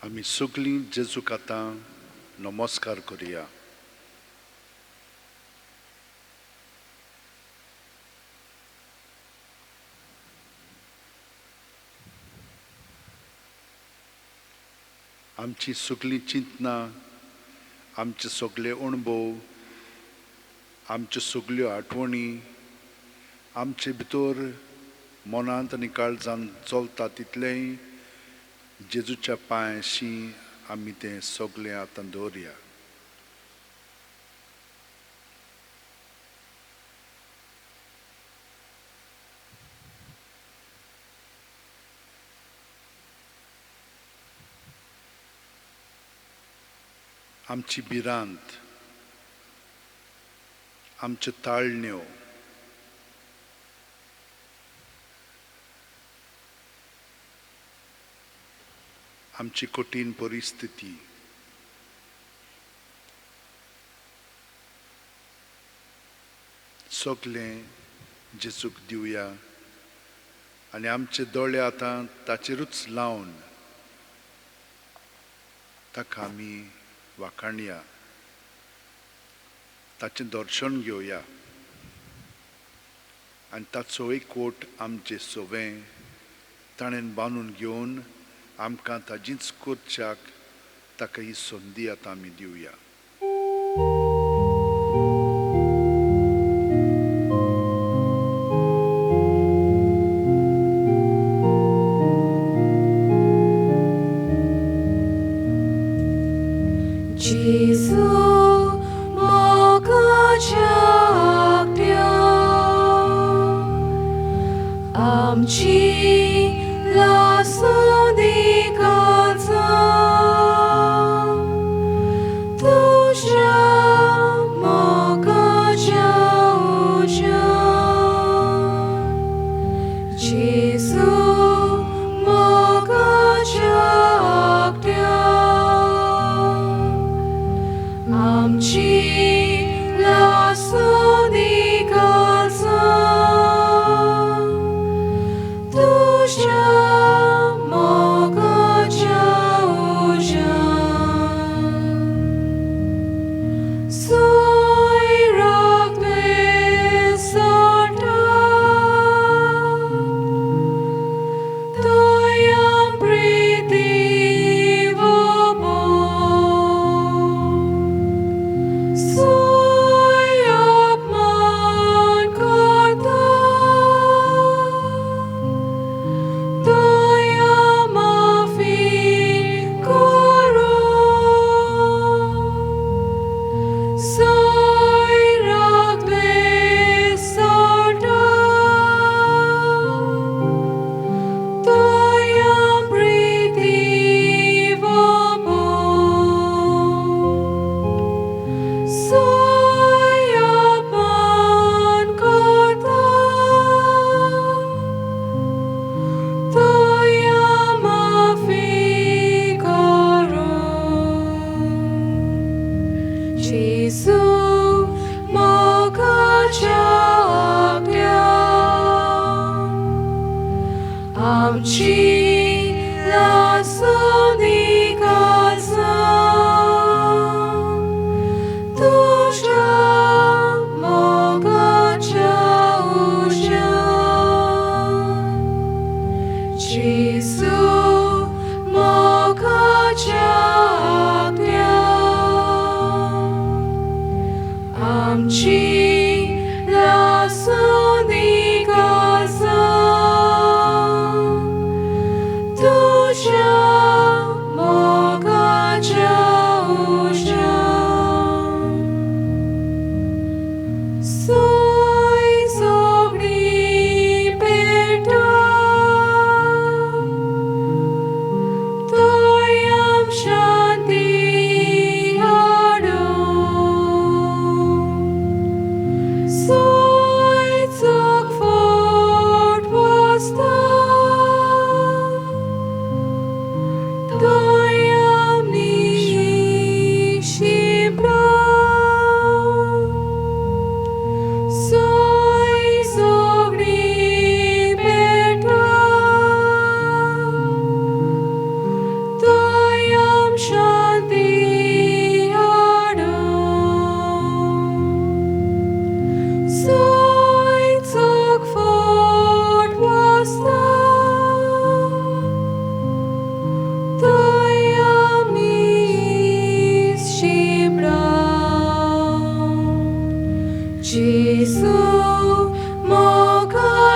आमी सगळीं जेजूक आतां नमस्कार करुया. आमची सगळीं चिंतनां, आमचे सगळे अणभव, आमच्यो सगळ्यो आठवणी आमचे भितर मनांत आनी काळजांत चलता तितलेंय जेजूच्या पांयाशी आमी तें सगळें आतां दवरया. आमची भिरांत, आमच्यो ताळण्यो, आमची कठीण परिस्थिती, सगळें जेजूक दिवया आनी आमचे दोळे आतां ताचेरूच लावन ताका आमी वाखाणया, ताचें दर्शन घेवया आनी ताचो एकवट आमचे सवें ताणें बांदून घेवन आमकां ताजीच करच्याक ताका ही संदी आतां आमी दिवया. जेजू मोगाच्या आज्ञा आमची लासूंदी काळजां तुज्या मोगाच्या उज्यान. जेजू मोगाच्या आज्ञा आमची लासूंदी काळजां तुज्या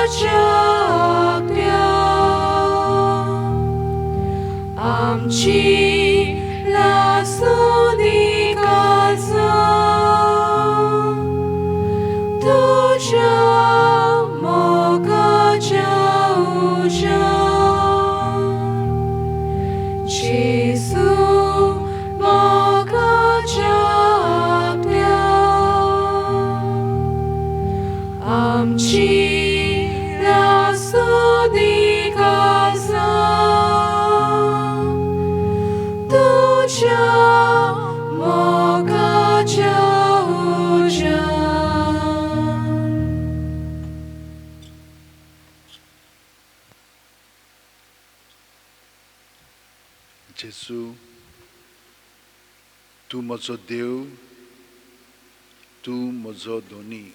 आगट्या आमची लासुदी काजा तुझ्या मोगाच्या उज्यान जेजू मोगाच्या आगट्या आमची लासुदी काजा तुझ्या मोगाच्या उज्यान. जेजू, तूं म्हजो देव, तूं म्हजो धनी.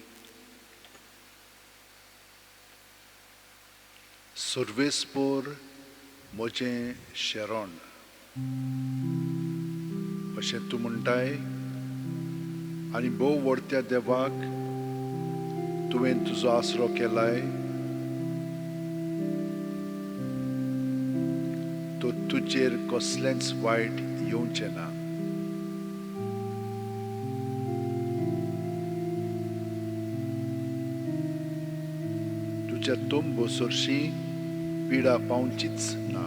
सर्वेस्पोर म्हजें शरण अशें तूं म्हणटाय आनी भोव व्हडत्या देवाक तुवें तुजो आसरो केलाय तर तुजेर कसलेंच वायट येवचें ना. तुज्या तंबू सरशी पिडा पावचीच ना.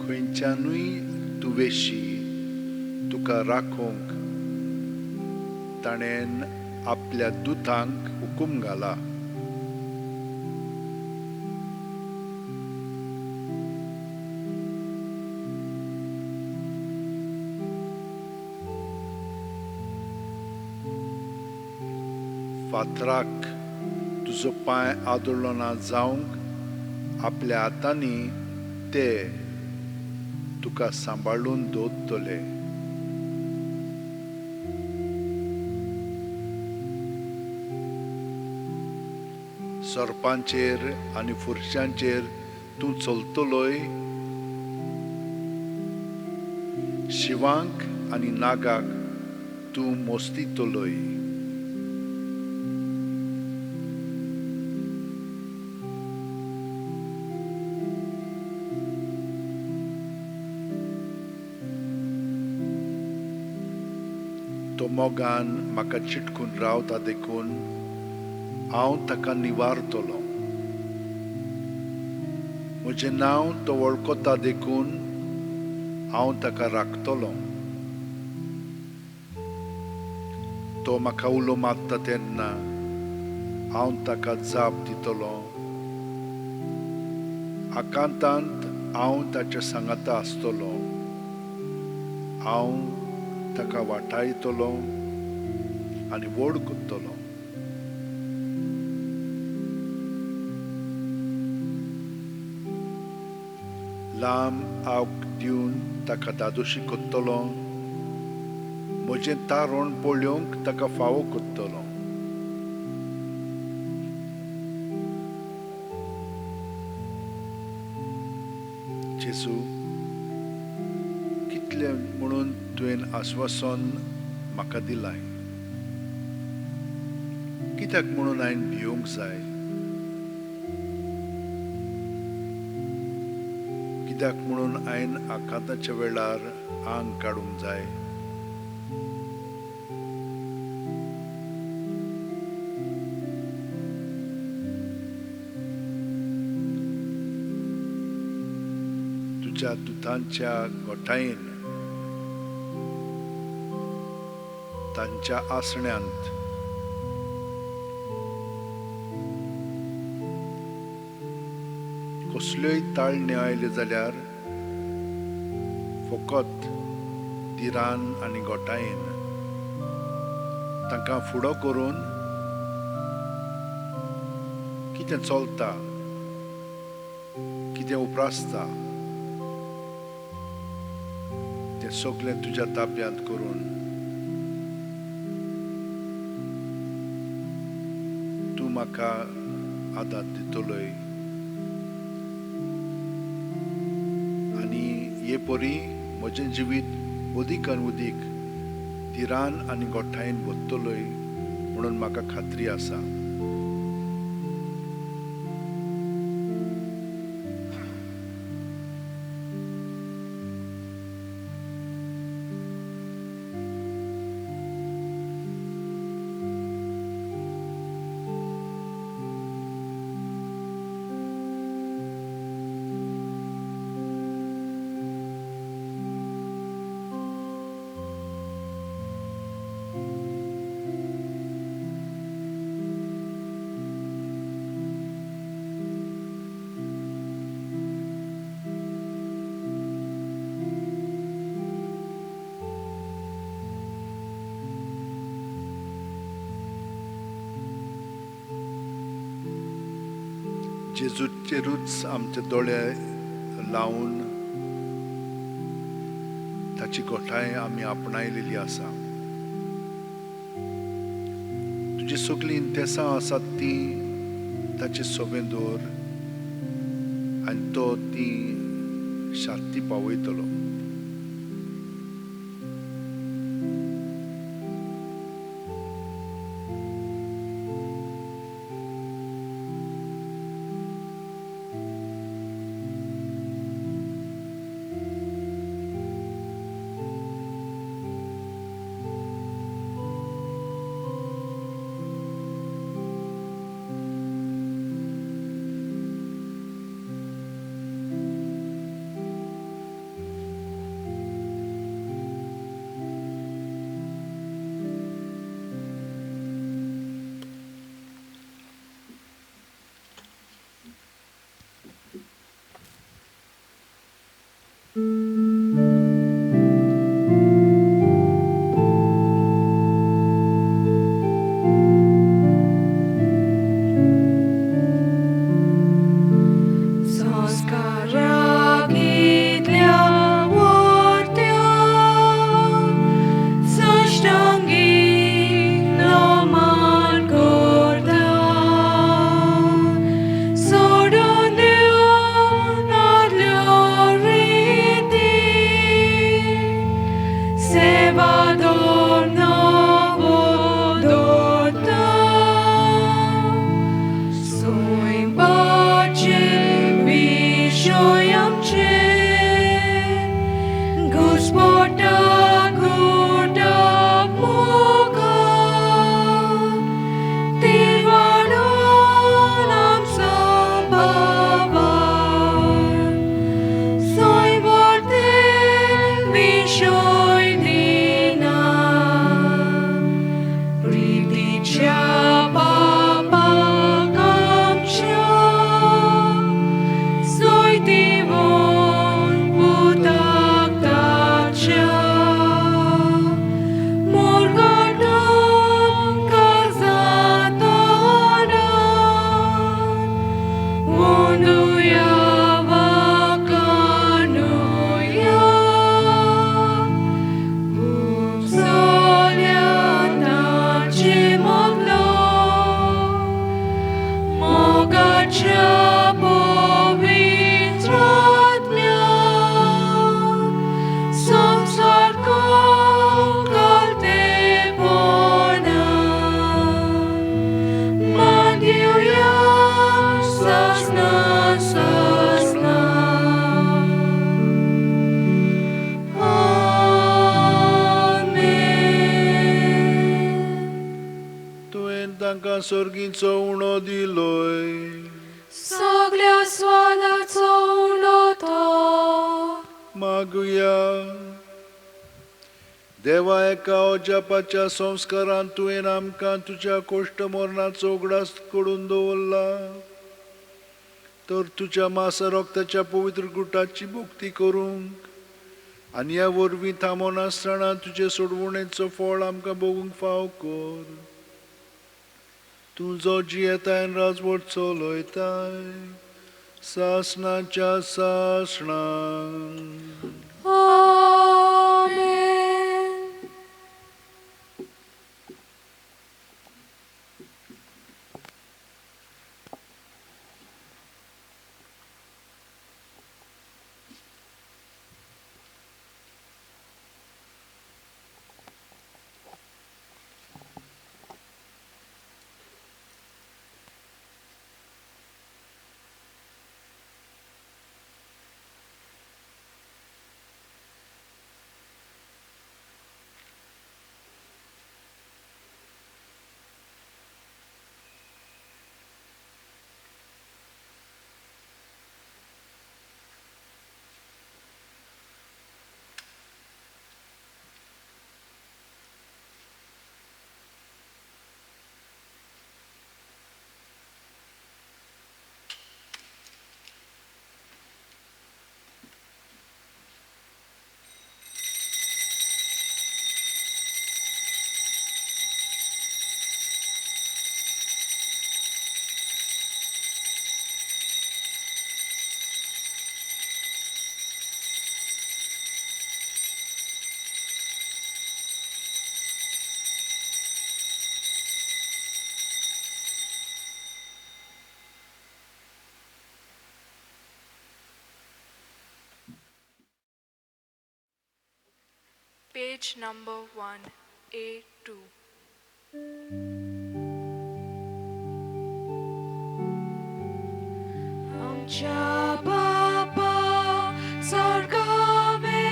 खंयच्यानूय तुवेशी तुका राखूंक ताणें आपल्या दुतांक हुकूम घाला. फातराक तुजो पांय आदळ्ळो ना जावंक आपल्या हातांनी ते तुका सांबाळून दवरतले. सर्पांचेर आनी फुरशांचेर तूं चलतलोय. शिवांक आनी नागाक तूं मोस्तितलोय. तो मोगान म्हाका चिटकून रावता देखून हांव ताका निवारतलो. म्हजें नांव तो वळखता देखून हांव ताका राखतलो. तो म्हाका उलो मारता तेन्ना हांव ताका जाप दितलो. आकांतांत हांव ताच्या सांगाता आसतलो. हांव ताका वाटायतलो आनी व्हड करतलो. लांब आवक दिवन ताका दादोशी करतलो. म्हजें तारण पळोवंक ताका फावो करतलो. जेजू, कितलें म्हणून तुवें आस्वासन म्हाका दिलाय. कित्याक म्हणून हांवें भिवंक जाय? कित्याक म्हणून हांवें आकांताच्या वेळार आंग काडूंक जाय? तुज्या दुतांच्या गोठायेन तांच्या आसण्यांत कसल्योय ताळण्यो आयल्यो जाल्यार फकत धिरान आनी गोठायेन तांकां फुडो करून कितें चलता, कितें उप्रासता तें सगळें तुज्या ताब्यांत करून म्हाका आदार दितलोय आनी हे परी म्हजें जिवीत अदीक आनी अदीक धिरान आनी गोठायेन वतलोय म्हणून म्हाका खात्री आसा. जेजूचेरूच आमचे दोळे लावन ताची गोठाय आमी आपणायलेली आसा. तुजी सगळीं इंतेसां आसात ती ताचे सोबें दवर आनी तो ती शांती पावयतलो. सर्गीचो उणो दिलोय सगळ्या स्वादाचो उणो तो मागुया. देवा एका अजापाच्या संस्कारान तुवें आमकां तुज्या कोश्ट मरणाचो उगडास करून दवरला तर तुज्या मासा रक्ताच्या पवित्र गुटाची भक्ती करूंक आनी ह्या वरवीं थांबोनासतना तुजे सोडवणेचो फळ आमकां भोगूंक फाव कर. तूं जो जियेताय राजवट चलयताय सासणाच्या सासणां. आमेन. Page number 1, A2. आमच्या बापा स्वर्गावेल्या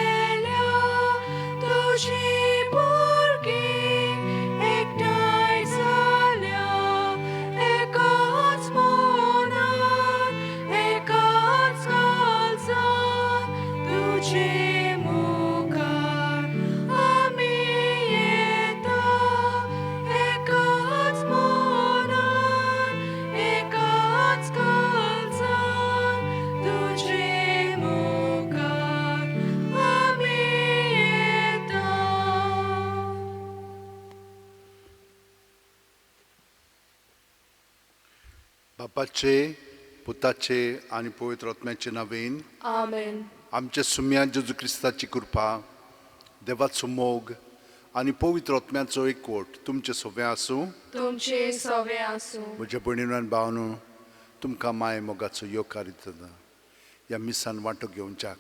तुजी भुरगीं एकठांय जाल्या, एकाच मनान एकाच काळजान तुजे मुखार आमी येता, एकाच मनान एकाच काळजान तुजे मुखार आमी येता. बापाचे, पुताचे आनी पवित्र आत्म्याचे नांवेन. आमेन. आमच्या सुम्या जेजू क्रिस्ताची कृपा, देवाचो मोग आनी पवित्र आत्म्याचो एकवट तुमचे सगळें आसूं. तुमचे सवे आसूं. म्हज्या भयणीन आनी भावानू, तुमकां माय मोगाचो येवकार दिता. ह्या मिसान वांटो घेवच्याक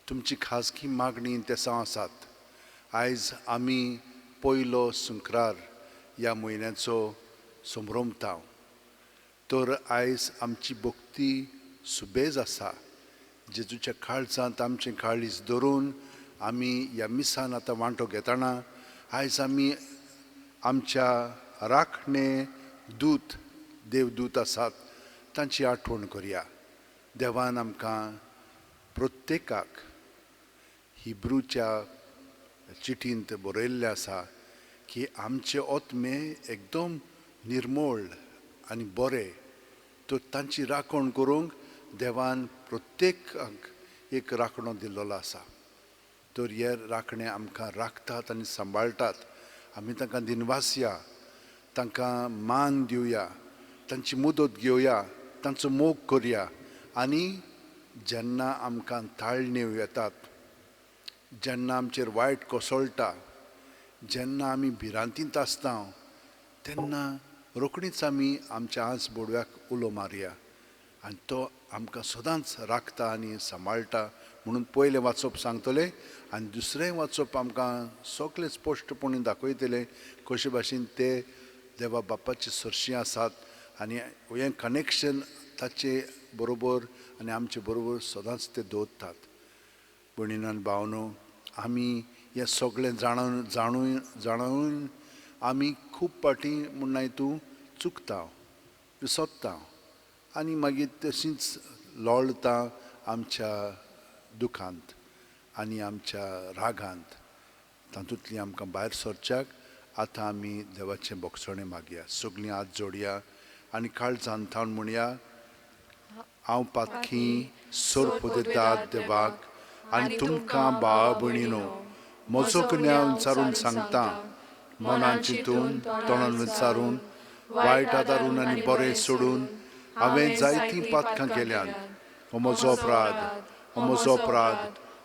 तुमची खाजगी मागणी तेसांव आसात. आयज आमी पयलो सुंक्रार ह्या म्हयन्याचो संभ्रमता, तर आयज आमची भक्ती सुबेज आसा. जेजूच्या काळजांत आमचें काळीज धरून आमी ह्या मिसान आतां वांटो घेतना आयज आमी आमच्या राखणे दूत, देवदूत आसात तांची आठवण करया. देवान आमकां प्रत्येकाक हिब्रूच्या चिटींत बरयल्लें आसा की आमचे आत्मे एकदम निर्मळ आनी बरे, तर तांची राखण करूंक देवान प्रत्येकाक एक राखणो दिल्लो आसा. तर हे राखणे आमकां राखतात आनी सांबाळटात. आमी तांकां दिनवासया, तांकां मान दिवया, तांची मुदत घेवया, तांचो मोग करया. आनी जेन्ना आमकां ताळणेव येतात, जेन्ना आमचेर वायट कोसळटा, जेन्ना आमी भिरांतींत आसता, तेन्ना रोखडीच आमी आमच्या आंस बोडव्याक उलो मारया आनी तो आमकां सदांच राखता आनी सांबाळटा. म्हणून पयलें वाचप सांगतलें आनी दुसरें वाचप आमकां सगळें स्पश्टपणी दाखयतलें कशे भाशेन ते देवा बापाचे सरशी आसात आनी हें कनेक्शन ताचे बरोबर आनी आमचे बरोबर सदांच ते दवरतात. भयणीन आनी भावनो, आमी हें सगळें जाणून जाणून जाणून आमी खूब फावटी म्हणनाय तूं चुकता, विसरता आनी मागीर तशींच लोळता आमच्या दुखांत आनी आमच्या रागांत. तातूंतली आमकां भायर सरच्याक आतां आमी देवाचें भोगसणें मागया. सगळीं हात जोडया आनी काळजान थावन म्हणया, हांव पातकी सोरपोदेदाद देवाक आनी तुमकां भावा भयणीनो म्हजो गुन्यांव विचारून सांगता. मनान चिंतून, तोंडान विचारून, वायट आदारून आनी बरें सोडून हांवें जायतीं पातकां केल्यांत. हो म्हजो अपराध, हो म्हजो अपराध,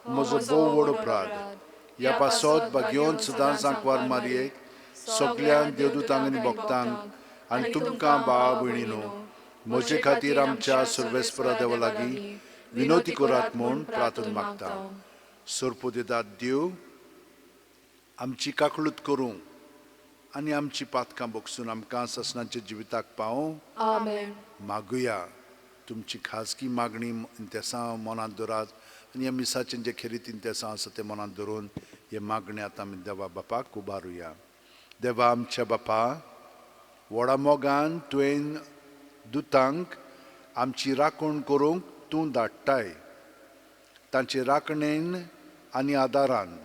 हो म्हजो भोव व्हड अपराध. ह्या पासत भाग्योन सदांच आंकवार मारयेक, सगळ्यांक देवदूतांक आनी भक्तांक आनी तुमकां भावा भयणीनो म्हजे खातीर आमच्या सर्वेस्परा देवा लागीं विनोती करात म्हूण प्रार्थना मागता. सोरपोदेदाद देव आमची काकळूत करूं आनी आमची पातकां भोगसून आमकां ससनाच्या जिविताक पावों. आमेन. मागुया. तुमची खाजगी मागणी तेसां मनांत दवरात आनी ह्या मिसाचें जे खेरीत तेसां आसा तें मनांत धरून हे मागणी आतां आमी देवा बापाक उबारुया. देवा आमच्या बापा, व्हडा मोगान तुवें दुतांक आमची राखण करूंक तूं धाडटाय. तांचे राखणेन आनी आदारान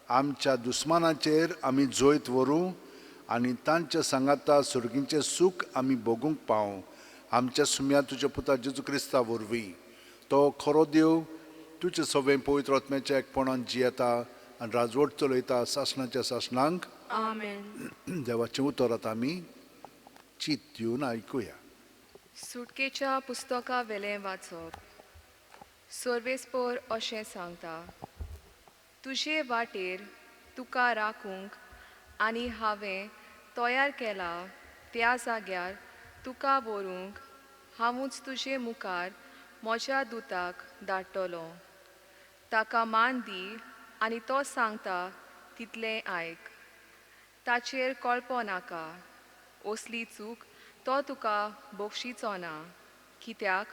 आमच्या दुस्मानाचेर आमी जैत व्हरूं आनी तांच्या सांगाता सर्गीचें सूख आमी भोगूंक पावूं. आमच्या सुम्या तुज्या पुता जेजू क्रिस्ता वरवीं, तो खरो देव तुजे सगळें पवित्र आत्म्याच्या एकपणान जियेता आनी राजवट चलयता सासणाच्या सासणांक. आमेन. देवाचें उतर आतां आमी चीत दिवन आयकुया. सुटकेच्या पुस्तका वेलें वाचप. सर्वेस्पोर अशें सांगता, तुजे वाटेर तुका राखूंक आनी हांवें तयार केला त्या जाग्यार तुका व्हरूंक हांवूच तुजे मुखार म्हज्या दुताक धाडटलो. ताका मान दी आनी तो सांगता तितलें आयक. ताचेर कळपो नाका. असली चूक तो तुका बक्षिचो ना, कित्याक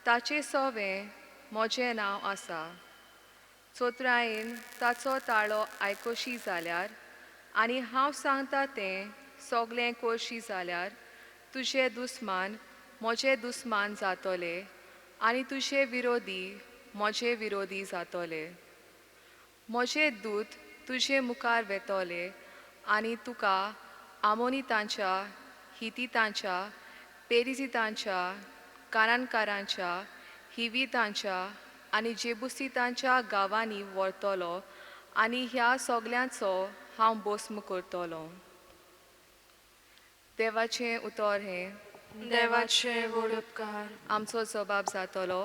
ताचें सवें म्हजें नांव आसा. चोत्रायेन ताचो ताळो आयकोशी जाल्यार आनी हांव सांगता तें सगलें करशी जाल्यार तुजे दुस्मान म्हजे दुस्मान जातले आनी तुजे विरोधी म्हजे विरोधी जातले. म्हजे दूत तुजे मुखार वेतले आनी तुका आमोनितांच्या, हितीतांच्या, पेरिजितांच्या, कानानकारांच्या, हिवीतांच्या आनी जेबुसितांच्या गांवांनी व्हरतलो आनी ह्या सगल्यांचो हांव भस्म करतलो. देवाचें उतर हें. देवाचे व्हड उपकार. आमचो जबाब जातलो,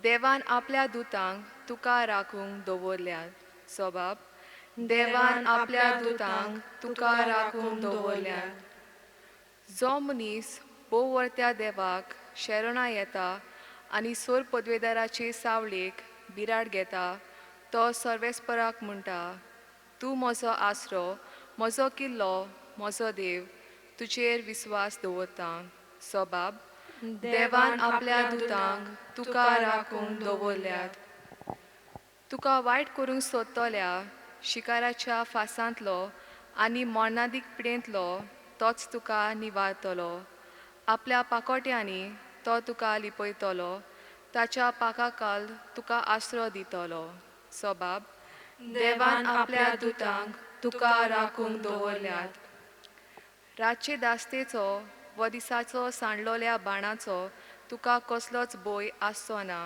देवान आपल्या दुतांक तुका राखूंक दवरल्यात. जबाब, देवान आपल्या दुतांक तुका राखूंक दवरल्यात. जो मनीस भोववर्त्या देवाक शरणां येता आनी सोर पदवेदाराचे सावळेक बिराड घेता तो सर्वेस्पराक म्हणटा, तूं म्हजो आसरो, म्हजो किल्लो, म्हजो देव, तुजेर विस्वास दवरता. सबाब, देवान आपल्या दुतांक तुका राखूंक दवरल्यात. तुका वायट करूंक सोदतल्या शिकाराच्या फासांतलो आनी मरणादीक पिडेंतलो तोच तुका निवारतलो. आपल्या पाकोट्यांनी तो तुका लिपयतलो, ताच्या पाकाकाल तुका आसरो दितलो. सबाब, देवान आपल्या दुतांक तुका राखूंक दवरल्यात. रातचे दास्तेचो व दिसाचो सांडलोल्या बाणाचो तुका कसलोच भंय आसचो ना.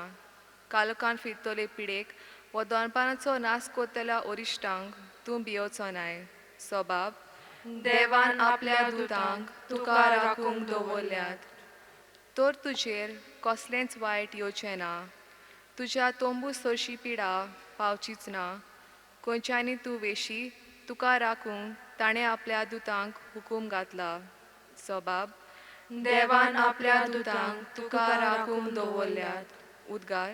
कालोकान फिरतले पिडेक व दोनपारांचो नाश करतल्या अरिश्टांक तूं भियोचो नाय. सबाब, देवान आपल्या दुतांक तुका राखूंक दवरल्यात. तर तुजेर कसलेंच वायट येवचें ना, तुज्या तंबू सरशी पिडा पावचीच ना. खंयच्यानी तूं वेशी तुका राखूंक ताणें आपल्या दुतांक हुकूम घातला. सबाब, देवान आपल्या दुतांक तुका राखूंक दवरल्यात. उद्गार.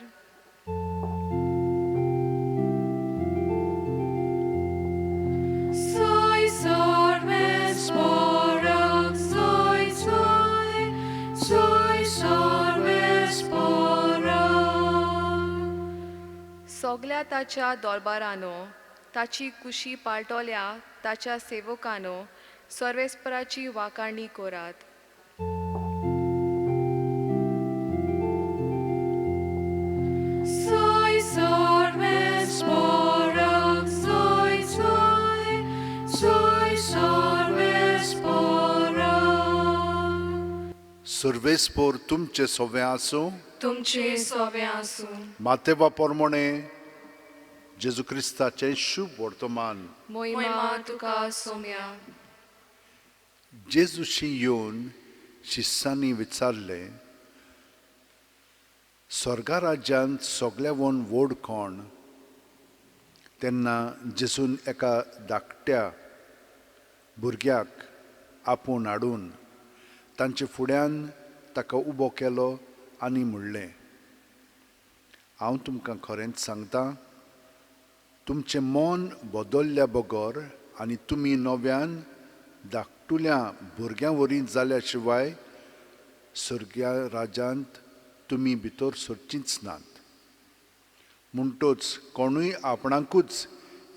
Soy sorvespora, soy soy, soy sorvespora. सगल्या ताच्या दरबारानो, ताची कुशी पाळटल्या ताच्या सेवकानो सर्वेस्पराची वाखाणी करात. Soy sorvespora, soy soy, soy sorvespora. सर्वेस्पोर तुमचे सोवे आसूं. तुमचे सोवे आसूं. मातेवा पोरमोणे जेजू क्रिस्ताचें शुभ वर्तमान. मोहिमा तुका सोम्या. जेजूशी येवन शिस्सांनी विचारलें, स्वर्गा राज्यांत सगल्यावन व्हड कोण? तेन्ना जेजून एका धाकट्या भुरग्याक आपोवन हाडून तांचे फुड्यान ताका उबो केलो आनी म्हणलें, हांव तुमकां खरेंच सांगता, तुमचें मन बदल्ल्या बगर आनी तुमी नव्यान धाकटुल्या भुरग्यां वरी जाल्या शिवाय स्वर्गा राज्यांत तुमी भितर सरचींच नात. म्हणटच कोणूय आपणाकूच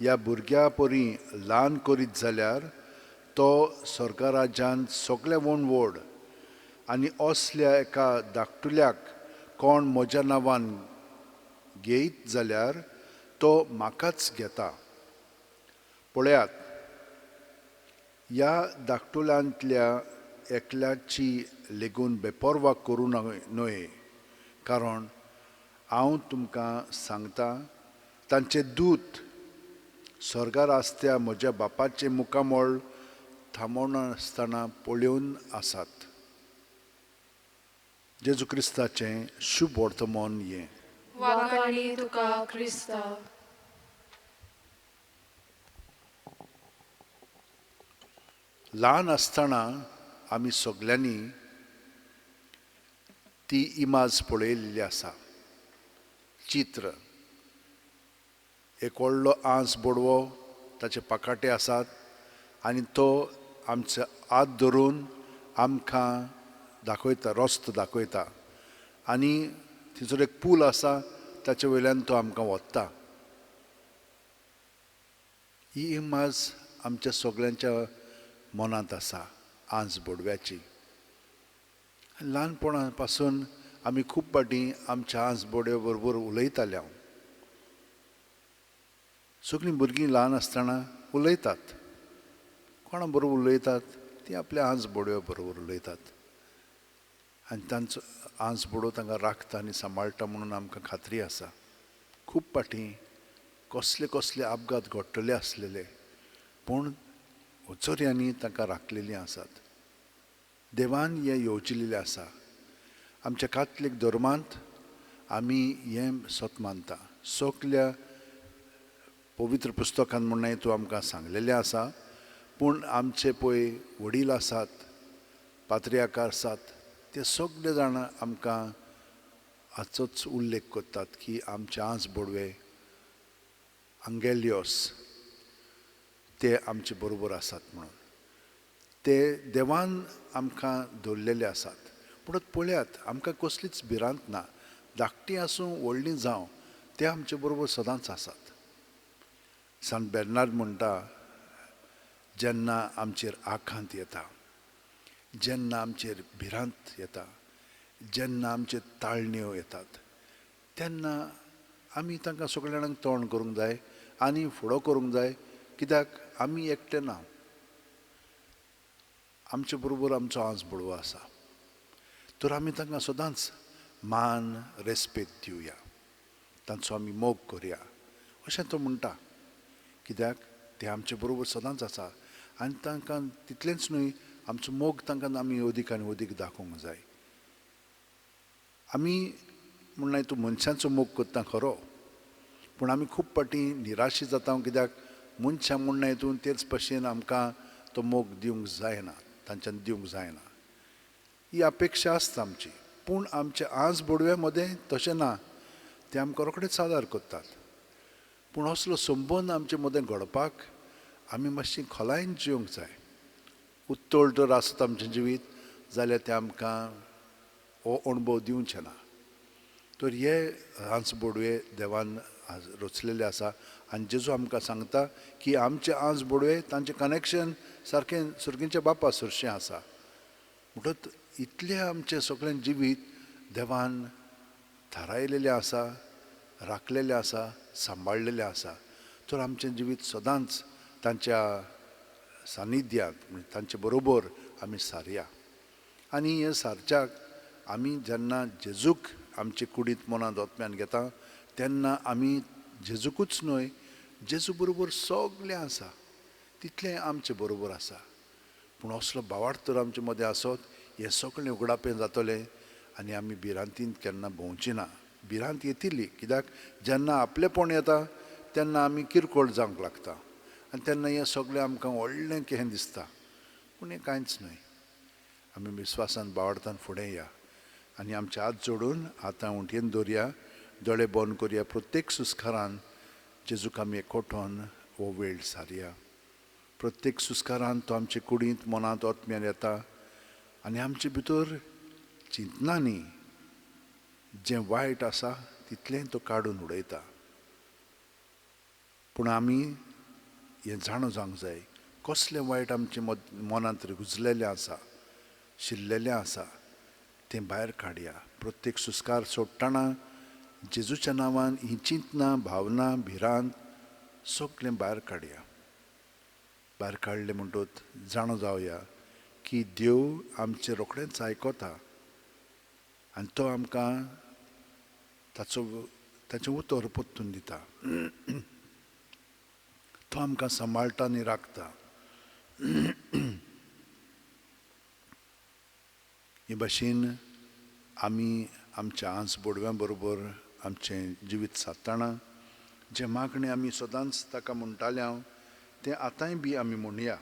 ह्या भुरग्या परी ल्हान करीत जाल्यार तो स्वर्गा राज्यांत सगल्या व्हड व्हड, आनी असल्या एका धाकटुल्याक कोण म्हज्या नांवान घेयत जाल्यार तो म्हाकाच घेता. पळयात, ह्या धाकटुल्यांतल्या एकल्याची लेगून बेपर्वा करूं न्हय, कारण हांव तुमकां सांगता, तांचे दूत स्वर्गार आसत्या म्हज्या बापाचें मुखामळ थांबोनासतना पळोवन आसात. जेजू क्रिस्ताचें शुभ वर्तमान हें. वाखाणी तुका क्रिस्ता. ल्हान आसतना आमी सगल्यांनी ती इमाज पळयल्ली आसा. चित्र, एक व्हडलो आंस बोडवो, ताचे पाकाटे आसात आनी तो आमचो हात धरून आमकां दाखयता, रस्तो दाखयता आनी थंयसर एक पूल आसा ताचे वयल्यान तो आमकां व्हरता. ही इमाज आमच्या सगळ्यांच्या मनांत आसा आंज बोडव्याची. ल्हानपणा पासून आमी खूब फावटी आमच्या आंज बोडव्या बरोबर उलयताले. हांव सगळीं भुरगीं ल्हान आसतना उलयतात, कोणा बरोबर उलयतात ती आपल्या आंज बोडव्या बरोबर उलयतात आनी तांचो आंज बोडो तांकां राखता आनी सांबाळटा म्हणून आमकां खात्री आसा. खूब फावटी कसले कसले अपघात घडटले आसलेले पूण उचोऱ्यांनी तांकां राखलेलीं आसात. देवान हें येवजिलेलें आसा. आमच्या कातलीक धर्मांत आमी हें सत मानता. सगल्या पवित्र पुस्तकान म्हणून तूं आमकां सांगलेलें आसा, पूण आमचे पळय वडील आसात, पात्रियाकार आसात, ते सगळे जाणां आमकां हाचोच उल्लेख करतात की आमचे आंज बोडवे अंगेलियोस ते आमचे बरोबर आसात म्हणून. ते देवान आमकां दवरलेले आसात. पूण पळयात, आमकां कसलीच भिरांत ना, धाकटी आसूं व्हडली जावं, ते आमचे बरोबर सदांच आसात. सांत बेर्नार्ड म्हणटा, जेन्ना आमचेर आखांत येता, जेन्ना आमचेर भिरांत येता, जेन्ना आमचेर ताळण्यो येतात, तेन्ना आमी तांकां सगळ्या जाणांक तोंड करूंक जाय आनी फुडो करूंक जाय. कित्याक आमी एकटे ना, आमचे बरोबर आमचो आंज बोडवो आसा. तर आमी तांकां सदांच मान रेस्पेद दिवया, तांचो आमी मोग करया अशें तो म्हणटा. कित्याक ते आमचे बरोबर सदांच आसा आनी तांकां तितलेंच न्हय, आमचो मोग तांकां आमी अदीक आनी अदीक दाखोवंक जाय. आमी म्हणल्यार तूं मनशांचो मोग करता खरो, पूण आमी खूब फावटी निराशी जाता. कित्याक मनशां म्हणणा हितून तेच भशेन आमकां तो मोग दिवंक जायना, तांच्यान दिवंक जायना, ही अपेक्षा आसता आमची. पूण आमचे आंज बोडव्या मदें तशें ना, ते आमकां रोखडेच आदार करतात. पूण असलो संबंद आमचे मदें घडपाक आमी मातशी खोलायेन जिवंक जाय. उत्तळ जर आसत आमचें जिवीत जाल्यार तें आमकां हो अणभव दिवचें ना. तर हे आंज बोडवे देवान रचलेले आसा आनी जेजू आमकां सांगता की आमचे आंज बोडवे तांचें कनेक्शन सारकें सुर्गींच्या बापा सरशें आसा. म्हणटच इतलें आमचें सगळें जिवीत देवान थारायलेलें आसा, राखलेलें आसा, सांबाळलेलें आसा. तर आमचें जिवीत सदांच तांच्या सानिध्यांत, म्हणजे तांचे बरोबर आमी सारया. आनी हें सारच्याक आमी जेन्ना जेजूक आमचे कुडींत मनांत ओतम्यान घेता तेन्ना आमी जेजूकूच न्हय, जेजू बरोबर सगळें आसा तितलें आमचे बरोबर आसा. पूण असलो भावार्थ तर आमचे मदें आसत, हें सगळें उगडापें जातलें आनी आमी भिरांतीन केन्ना भोंवची ना. भिरांत येतली, कित्याक जेन्ना आपलेपण येता तेन्ना आमी किरकोळ जावंक लागता आनी तेन्ना हें सगळें आमकां व्हडलें कहें दिसता, पूण हें कांयच न्हय. आमी विस्वासान भावार्थान फुडें या आनी आमचे हात जोडून आतां उंटयेन दवरया, दोळे बंद करया. प्रत्येक सुस्कारान जेजूक आमी एकवटोन हो वेळ सारया. प्रत्येक सुस्कारान तो आमचे कुडींत मनांत ओतम्यान येता आनी आमचे भितर चिंतनांनी जें वायट आसा तितलें तो काडून उडयता. पूण आमी हें जाणो जावंक जाय, कसलें वायट आमचे मनांत गुजलेलें आसा, शिरलेलें आसा तें भायर काडया. प्रत्येक सुस्कार सोडटना जेजूच्या नांवान ही चिंतना, भावना, भिरांत सगळें भायर काडया. भायर काडलें म्हणटच जाणो जावया की देव आमचें रोखडेंच आयकता आनी तो आमकां ताचो ताचें उतर परतून दिता. तो आमकां सांबाळटा आनी राखता. हे भाशेन आमी आमच्या आंज बोडव्यां बरोबर आमचें जिवीत सादतना जें मागणें आमी सदांच ताका म्हणटाले हांव तें आतांय बी आमी म्हणया.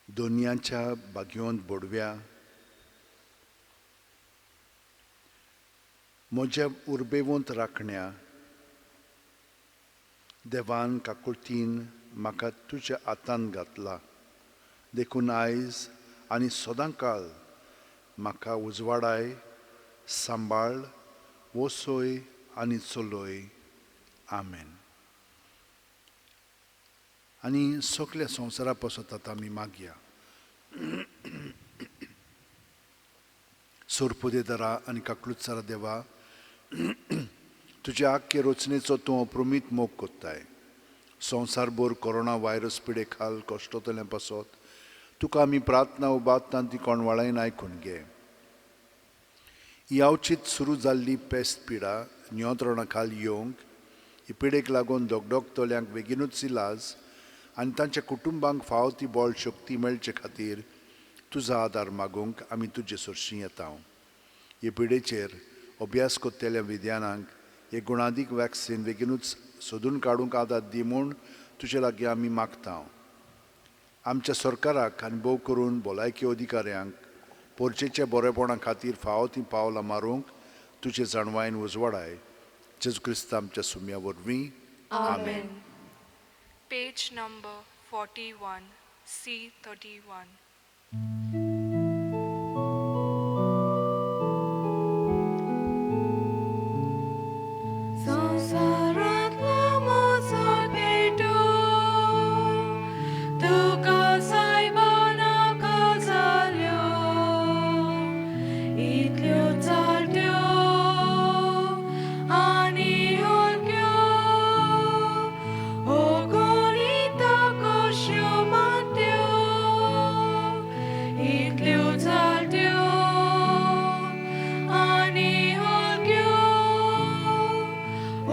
दोनयांच्या भाग्यवंत बोडव्या, म्हज्या उर्बेवंत राखण्या देवान काकुळतीन म्हाका तुज्या हातान घातला, देखून आयज आनी सदांकाळ म्हाका उजवाडाय, सांबाळ, वसय आनी चलय. आमेन. आनी सगल्या संवसारा पसत आतां आमी मागया. सोरपुदेदारा आनी काकलुत्सारा देवा, तुज्या आख्खे रचनेचो तूं अप्रमीत मोग कोत्ताय. संवसारभर कोरोना व्हायरस पिडे खाल कश्टतलें पासत तुका आमी प्रार्थना उबारता ती कोणवाळायन आयकून घे. ही अवचीत सुरू जाल्ली पेस्त पिडा नियंत्रणा खाल येवंक, ही पिडेक लागून धगधगतल्यांक बेगीनूच इलाज आनी तांच्या कुटुंबांक फावो ती बळ शक्ती मेळचे खातीर तुजो आदार मागूंक आमी तुजे सरशीं येता. हे पिडेचेर अभ्यास करतल्या विज्ञानांक हे गुणादीक वॅक्सिन बेगीनूच सोदून काडूंक आदार दी म्हूण तुजे लागीं आमी मागता. आमच्या सरकाराक आनी भोव करून भलायकी अधिकाऱ्यांक पोरचेच्या बरेपणा खातीर फावो तीं पावलां मारूंक तुजे जाणवायेन उजवाडाय. जेजू क्रिस्त आमच्या सुम्या वरवीं. आमेन. Page number 41, C31. संवसारांतलो म्हजो पेटो तुका सायबा नाका जाल्यो, इतल्यो चालट्यो आनी हलक्यो अगणीत कश्यो मात्यो, इतल्यो चालट्यो आनी हलक्यो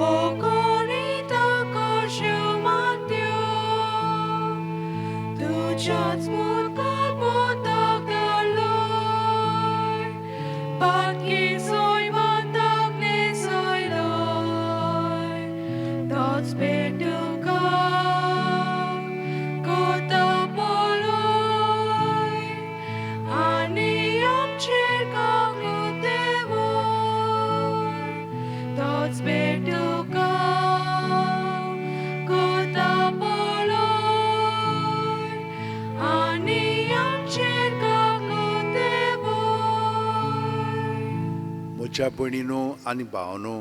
अगणीत कश्यो मात्यो, तुज्याच मुखार पोताक धाडलोय, पातकी सैमांताक न्हेसयलोय, तोच पेटुका कोता पळय आनी आमचेर काकूट देंवय, तोच पेटुका कोता पळय आनी आमचेर काकूट देंवय. म्हज्या भयणीनो आनी भावनो,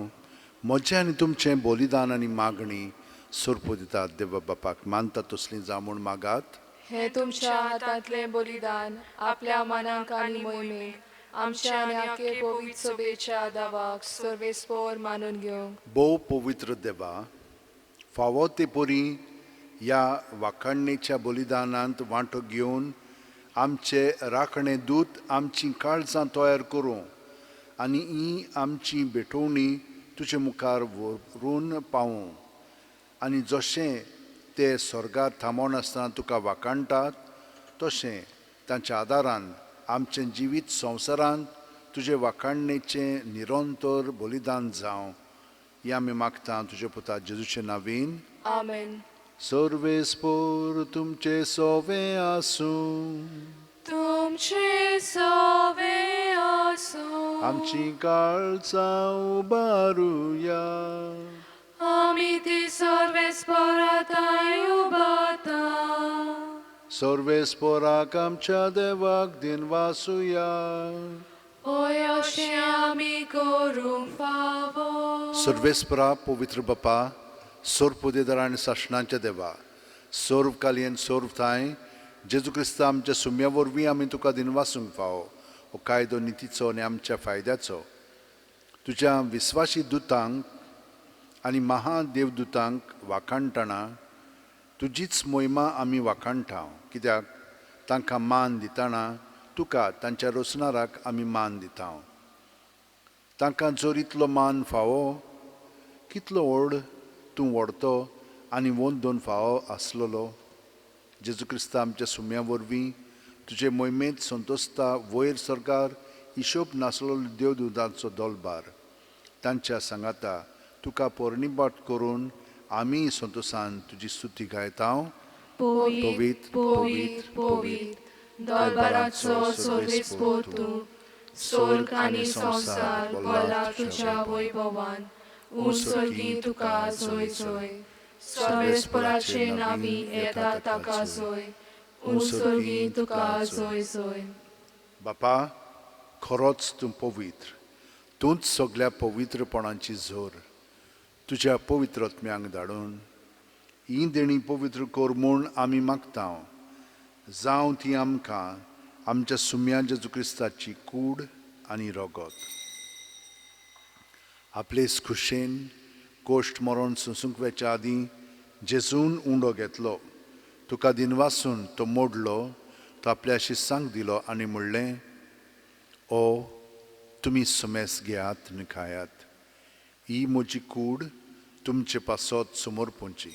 म्हजें आनी तुमचें बलिदान आनी मागणी सोरपो दितात देवा बापाक मानता तसलीं जावं म्हूण मागात. हे तुमच्या हातांतलें बलिदान आपल्या मनाक आनी मोहिमेक आमच्या आनी आखे पवित्र सभेच्या दावाक सर्वेस्पोर मानून घेवंक. भोव पवित्र देवा, फावो ते परी ह्या वाखाणणेच्या बलिदानांत वांटो घेवन आमचे राखणे दूत आमचीं काळजां तयार करूं आनी ही आमची भेटवणी तुजे मुखार व्हरून पावूं आनी जशें ते स्वर्गार थांबोनासतना तुका वाखाणटात तशें तांच्या आदारान आमचें जिवीत संवसारांत तुजे वाखाणणेचें निरंतर बलिदान जावं, हें आमी मागता तुज्या पुता जेजूचे नावीन. आमेन. सर्वेस्पोर तुमचे सोवे आसूं. तुमचे सोवे आसूं. आमची काळजां उबारुया. आमी ती सर्वेस्पोरा थंय उबारता. सर्वेस्पोराक आमच्या देवाक दिनवासुया. ओय अशें आमी करूंक फावो. सर्वेस्परा पवित्र बापा, सोर्पुदेदार आनी सासणाच्या देवा, सर्व कालयेन सर्व थांय जेजू क्रिस्ता आमच्या सुम्या वरवीं आमी तुका दिनवासूंक फावो. हो कायदो नितीचो आनी आमच्या फायद्याचो. तुज्या विस्वासी दुतांक आनी महादेवदुतांक वाखाणटना तुजीच मोहिमा आमी वाखाणटा, कित्याक तांकां मान दितना तुका तांच्या रचणाराक आमी मान दिता. तांकां जर इतलो मान फावो, कितलो व्हड तूं व्हडतो आनी वंदोन फावो आसलेलो. जेजू क्रिस्ता आमच्या सुम्या वरवीं तुजे मोहिमेंत संतोषता वयर सरकार हिशोब नासलेलो देवदुतांचो दोलबार तांच्या सांगाता तुका पोरणीबाट करून आमी संतोषान तुजी स्तुती गायता. पवित्र पवित्र पवित्र दरबाराचो सर्वेस्पोर तूं, सोर्ग आनी संवसार भरला तुज्या वैभवान. ऊंच स्वर्गी तुका जोय जोय. सर्वेस्पराचे नांवी येता ताका जोय. ऊंच स्वर्गी तुका जोय जोय. बापा, खरोच तूं पवित्र, तूंच सगळ्या पवित्रपणाची झर. तुज्या पवित्र आत्म्यांक धाडून हीं देणीं पवित्र कर म्हूण आमी मागता, जावं ती आमकां आमच्या सुम्या जेजू क्रिस्ताची कूड आनी रगत. आपलेच खुशेन कोश्ट मरण सोंसूंक वेच्या आदीं जेजून उंडो घेतलो, तुका दिनवासून तो मोडलो, तो आपल्या शिसांक दिलो आनी म्हणलें, ओ तुमी सुमेस घेयात आनी खायात, ही म्हजी कूड तुमचे पासत समर्पूंची.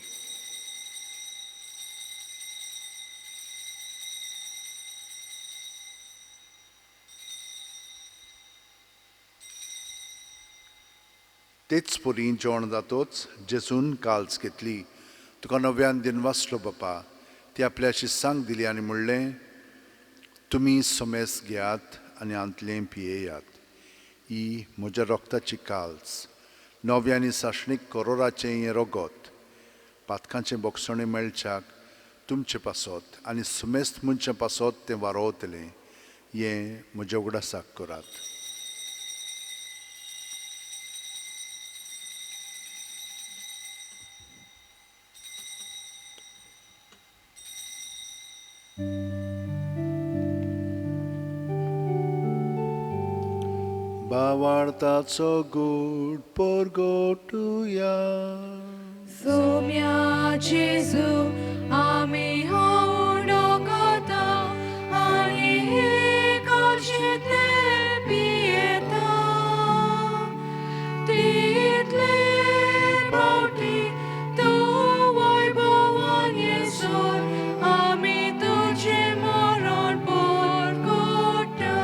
तेच परी जेवण जातोच जेजून काल्स घेतली, तुका नव्यान दिनवासलो बापा, ती आपल्या शिसांक दिली आनी म्हणलें, तुमी समेस घेयात आनी हांतलें पियेयात, ही म्हज्या रक्ताची काल्स, नव्या आनी सासणीक करोराचें हें रगत, पातकांचें बोगसणें मेळच्याक तुमचे पासत आनी सुमेस्त मनशां पासत तें वारोवतलें, हें म्हज्या उगडासाक करात. बावार्ताचो गूट परगटुया. सोम्या जेजू आमी हो उंडो खाता आनी हे काळशेंतलें पियेता. तितले फावटी तूं वैभवान येसर आमी तुजें मरण परगटा.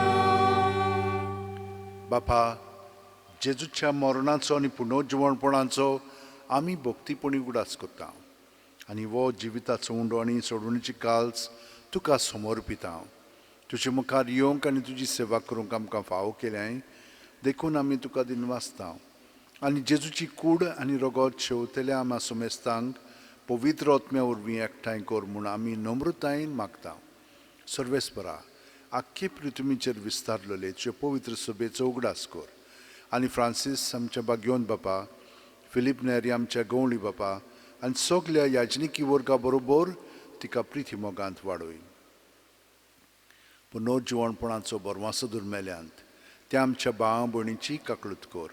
बापा, जेजूच्या मरणाचो आनी पुनर्जिवणपणाचो आमी भक्तीपणी उगडास करता आनी हो जिविताचो उंडो आनी सोडवणीची काल्स तुका समर्पिता. तुजे मुखार येवंक आनी तुजी सेवा करूंक आमकां फावो केल्याय देखून आमी तुका दिनवासता आनी जेजूची कूड आनी रगत शेवतल्या आमा सुमेस्तांक पवित्र आत्म्या वरवीं एकठांय कर म्हूण आमी नम्रतायेन मागता. सर्वेस्परा, आख्खे पृथ्वीचेर विस्तारलेले तुजे पवित्र सभेचो उगडास कर आनी फ्रांसीस आमच्या बागयोन बापा, फिलीप नेरी आमच्या गवळी बापा आनी सगल्या याजनिकी वर्गा बरोबर तिका प्रिती मोगांत वाडय. पुनर्जिवणपणाचो बरवासो दुर्मेल्यांत त्या आमच्या भाव भयणीची काकळूत कर.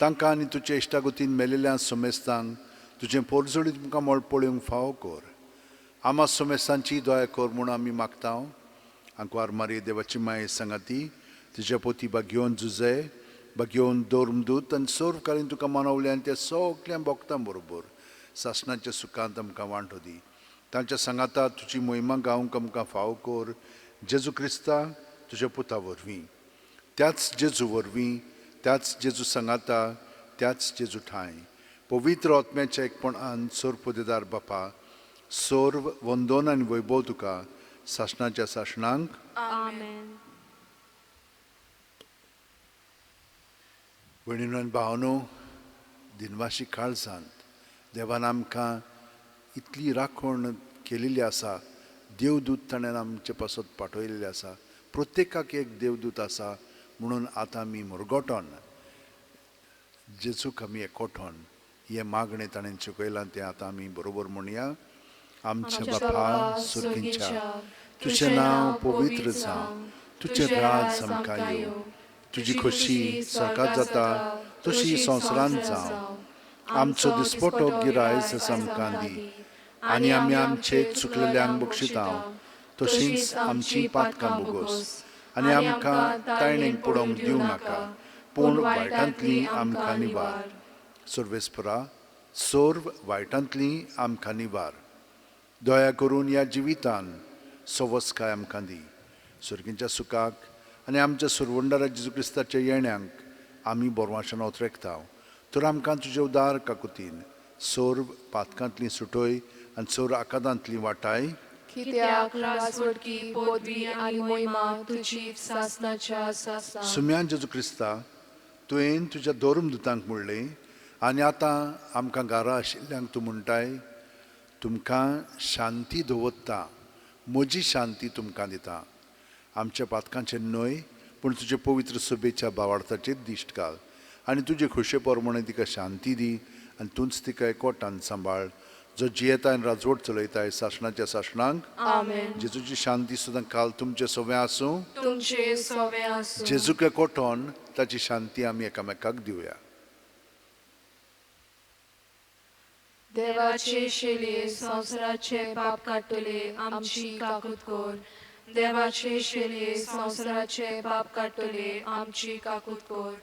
तांकां आनी तुजे इश्टागतीन मेलेल्या समेस्तांक तुजें पोरजोळीत तुमकां मळ पळोवंक फावो कर. आमा समेस्तांची दया कर म्हूण आमी मागता. आंकवार मारी देवाची माये सांगाती तुज्या पोती बागयोवन जुजे बागयोवन धर्मदूत आनी सर्वकालीन तुका मानवले आनी त्या सगळ्या भक्तां बरोबर सासणाच्या सुखांत आमकां वांटो दी. तांच्या सांगाता तुजी मोहिमा गावंक आमकां फावो कर. जेजू क्रिस्ता तुज्या पुता वरवीं, त्याच जेजू वरवीं, त्याच जेजू सांगाता, त्याच जेजू ठांय पवित्र आत्म्याच्या एकपणान सर्वपदेदार बापा, सर्व वंदन आनी वैभव तुका सासणाच्या सासणांक. आमेन. भयणीनो आनी भावानो, दिनवाशी काळजांत देवान आमकां इतली राखण केलेली आसा. देवदूत ताणें आमचे पासत पाठयलेले आसा. प्रत्येकाक एक देवदूत आसा म्हणून आतां आमी मुरगोटोन जेजूक आमी एकोठोन हें मागणें ताणें शिकयलां तें आतां आमी बरोबर म्हणया. आमच्या बापा सुर्गींच्या, तुजें नांव पवित्र जावं, तुजें राज आमकां येवं, तुजी खोशी स्वर्गांत जाता तशी संवसारांत जावं. आमचो दिसपटो गिरायस आमकां दी आनी आमी आमचे चुकलेल्यांक बक्षिता तशींच आमची पातकां बोगोस आनी आमकां तायणेक पडोवंक दिवं नाका, पूण वायटांतली आमकां निवार. सर्वेस्परा, सर्व वायटांतली आमकां निवार. दया करून ह्या जिवितान सवस्काय आमकां दी. सर्गींच्या सुखाक आनी आमच्या सुरवंडारा जेजू क्रिस्ताच्या येण्यांक आमी बोरवाशान ओतरेकता. तर आमकां तुजे उदार काकुतीन सर्व पातकांतली सुटय आनी सर्व आकादांतली वाटाय. कित्याक राजवटकी पदवी आनी मोहिमा तुजी सासनाच्या सासना. सुम्यान जेजू क्रिस्ता, तुवें तुज्या धर्मदुतांक म्हणलें आनी आतां आमकां घरा आशिल्ल्यांक तूं म्हणटाय, तुमकां शांती दवरता, म्हजी शांती तुमकां दिता. आमच्या पातकांचेर न्हय पूण तुजे पवित्र सभेच्या भावार्थाचेर दिश्ट घाल आनी तुजे खोशे प्रमाणे तिका शांती दी आनी तूंच तिका एकवटान सांबाळ, जो जियेता आनी राजवट चलयताय सासणाच्या सासणांक. आमेन. जेजूची शांती सुद्दां काल तुमचे सवें आसूं. तुमचे सवें आसूं. जेजूक एकवटोन ताची शांती आमी एकामेकाक दिवया. देवाचे शेलये संवसाराचे पाप काडटले आमची काकूत कर. देवाचे शेलये संवसाराचे पाप काडटले आमची काकूत कर.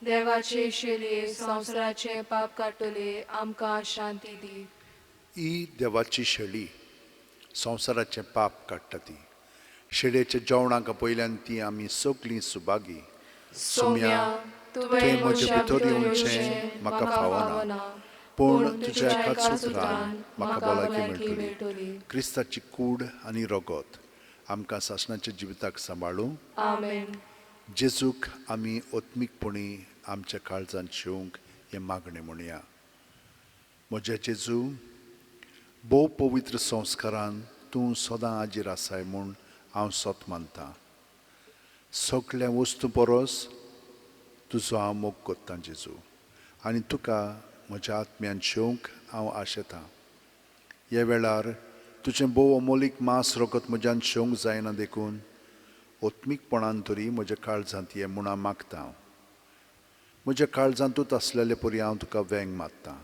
देवाचे शेलये संवसाराचे पाप काडटले आमकां शांती दी. ही देवाची शेळी संवसाराचें पाप काडटा. ती शेळयेच्या जेवणाक पयल्यान ती आमी सगळीं सुभागी. सोम्या, तुवें म्हज्या भितर येवचें म्हाका फावना, पूण तुज्या एकाच उतरान म्हाका भलायकी मेळटली. क्रिस्ताची कूड आनी रगत आमकां सासणाच्या जिविताक सांबाळूं. आमेन. जेजूक आमी आत्मीकपणी आमच्या काळजांत शेवंक हें मागणें म्हणया. म्हज्या जेजू, भोव पवित्र संस्कारान तूं सदां हाजीर आसाय म्हूण हांव सत मानतां. सगळ्या वस्तू परस तुजो हांव मोग करतां जेजू, आनी तुका म्हज्या आत्म्यान शेवंक हांव आशेतां. ह्या वेळार तुजें भोव अमोलीक मांस रगत म्हज्यान शेवंक जायना, देखून आत्मीकपणान तरी म्हज्या काळजांत ये म्हूण हांव मागता. हांव म्हज्या काळजांतूच आसलेले परी हांव तुका वेंग मारतां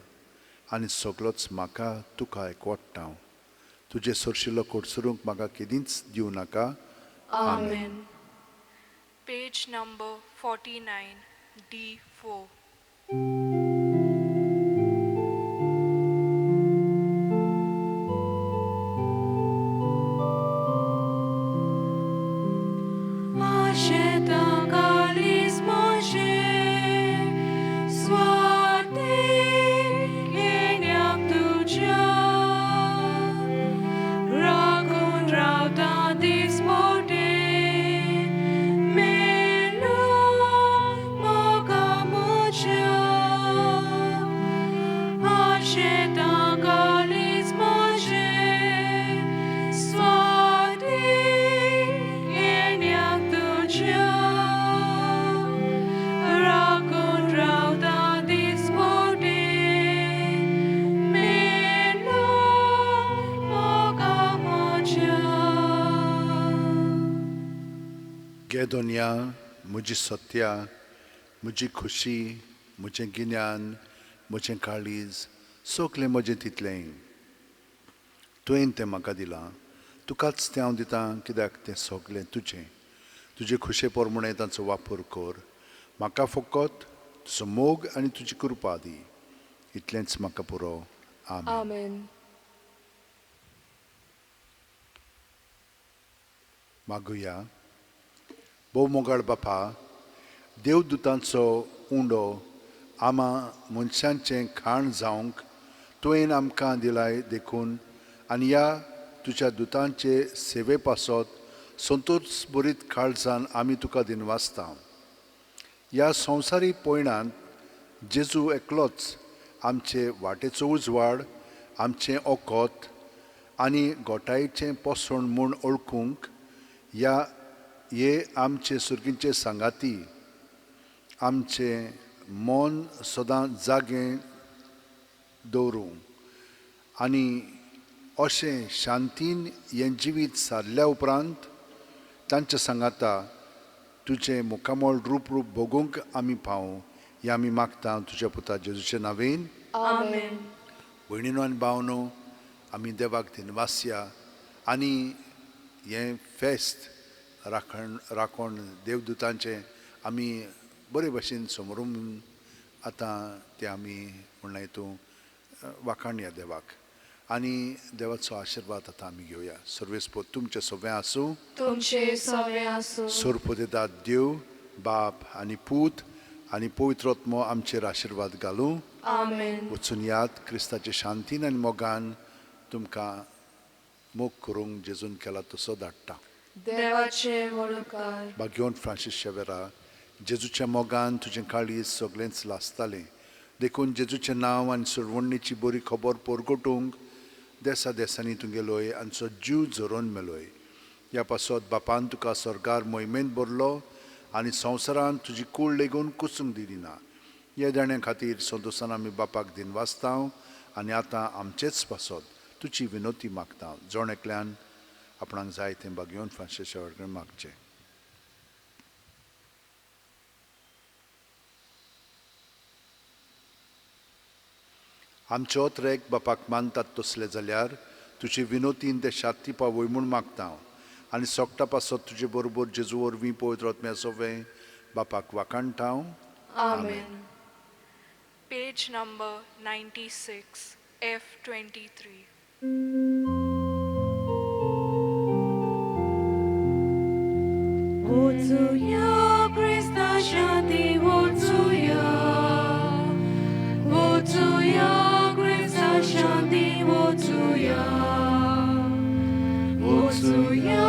आनी सगळोच म्हाका तुका एकवट्टा. तुजे सरशिल्लो कोडसरूंक म्हाका केदींच दिवं नाका. आमेन. Page number 49, D4. गे दोनया, म्हजी सत्या, म्हजी खुशी, म्हजें गिन्यान, म्हजें काळीज, सगलें म्हजें तितलें तुवें तें म्हाका दिलां. तुकाच तें हांव दितां, कित्याक तें सगलें तुजें. तुजे खुशे प्रमाणे तांचो वापर कर. म्हाका फकत तुजो मोग आनी तुजी कृपा दी, इतलेंच म्हाका पुरो. आमेन. आमेन. मागुया. भोव मोगाळ बापा, देवदुतांचो उंडो आमा मनशांचें खाण जावंक तुवें आमकां दिलाय देखून, आनी ह्या तुज्या दुतांचे सेवे पासत संतोष बरीत काळजान आमी तुका दिनवासता. ह्या संवसारी पयणांत जेजू एकलोच आमचे वाटेचो उजवाड, आमचें ओकोत आनी गोटायेचें पोसण म्हूण वळखूंक ह्या हे आमचे सुर्गींचे सांगाती आमचें मन सदां जागें दवरूं आनी अशें शांतीन हें जिवीत सारल्या उपरांत तांच्या सांगाता तुजें मुखामळ रूप रूप भोगूंक आमी पावूं, हें आमी मागता तुज्या पुता जेजूचे नांवेन. आमेन. भयणीनो आनी भावनो, आमी देवाक दिनवासया आनी हें फेस्त राखण राखण देवदुतांचें आमी बरे भशेन समरून आतां तें आमी म्हणलें हितून वाखाणया देवाक आनी देवाचो आशिर्वाद आतां आमी घेवया. सर्वेस्पोत तुमचें सगळें आसूं. तुमचे सगळें आसूं. सोरपोदेदाद देव बाप आनी पूत आनी पवित्र आत्मो आमचेर आशिर्वाद घालूं. आमेन. वचून याद क्रिस्ताचे शांतीन आनी मोगान तुमकां मोग करूंक जेजून केला तसो धाडटा. देवाचे म्हणकार. भाग्योन फ्रांसीस शेवेरा, जेजूच्या मोगान तुजें काळीज सगळेंच लासतालें, देखून जेजूचें नांव आनी सोडवणीची बरी खबर परगटूंक देसा देसांनी तूं गेलोय आनी सो जीव झरोवन मेलोय. ह्या पासत बापान तुका सर्गार मोहिमेंत भरलो आनी संवसारांत तुजी कूळ लेगून कुसूंक दिली ना. ह्या देण्या खातीर संतोसान आमी बापाक दिनवासतांव आनी आतां आमचेच पासत तुजी विनोती मागता. जण एकल्यान आपणाक जाय तें भाग्योन फ्रांसीस शेवर कडेन मागचें. आमचे ओतरेक बापाक मानतात तसले जाल्यार तुजे विनोतीन ते शाती पावय म्हूण मागता आनी सोगटा पासत तुजे बरोबर जेजू वरवीं पवित्र आत्म्या सोवें बापाक वाखाणटा. आमेन. Page number 96, F23. Wozuya Krista Shanti, Wozuya, Wozuya Krista Shanti, Wozuya, Wozuya,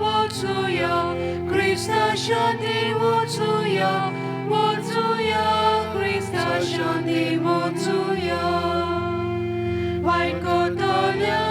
Wozuya Krista Shanti, Wozuya, Wozuya Krista Shanti, Wozuya. White Kotolia.